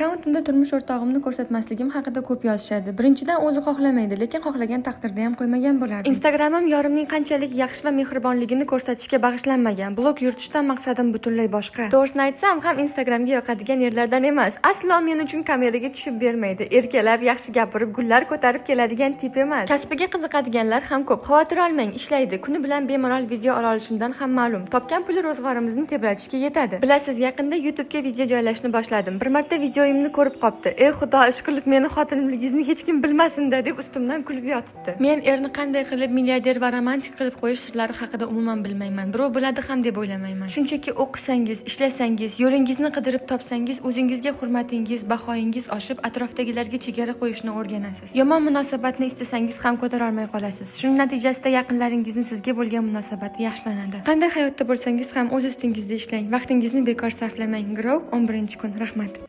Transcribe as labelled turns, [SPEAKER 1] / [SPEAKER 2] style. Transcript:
[SPEAKER 1] Akkauntimda turmush o'rtog'imni ko'rsatmasligim haqida ko'p yozishadi. Birinchidan, o'zi xohlamaydi, lekin xohlagan taqdirda ham qo'ymagan bo'lardim. Instagramim yorimning qanchalik yaxshi va mehribonligini ko'rsatishga bag'ishlanmagan. Blog yuritishdan maqsadim butunlay boshqa. To'g'risini aytsam ham, Instagramga yoqadigan erlardan emas. Aslo men uchun kameraga tushib bermaydi. Erkalab, yaxshi gapirib, gullar ko'tarib keladigan tip emas. Kasbiga qiziqadiganlar ham ko'p. Xavotir olmang, ishlaydi. Kuni bilan bemalol video ola olishimdan ham ma'lum. Topgan puli ro'zg'orimizni tebratishga yetadi. Bilasiz, yaqinda YouTube'ga video joylashni boshladim. Bir marta videoyimni ko'rib qopti. "Ey Xudo, ish qilib meni xotinimligingizni hech kim bilmasin-da", deb ustimdan kulib yotibdi. Men erni qanday qilib milliarder va romantik qilib qo'yish sirlari haqida umuman bilmayman. Birov biladi ham deb o'ylamayman. Shunchaki o'qisangiz, ishlasangiz, yo'lingizni qidirib topsangiz, o'zingizga hurmatingiz, bahoyingiz oshib, atrofdagilarga chegara qo'yishni o'rganasiz. Yomon munosabatni istasangiz ham ko'tara olmay qolasiz. Shuning natijasida yaqinlaringizni sizga bo'lgan munosabati yaxshilanadi. Qanday hayotda bo'lsangiz ham, o'z ustingizda ishlang. Vaqtingizni bekor sarflamang. Grow 11 kun. Rahmat.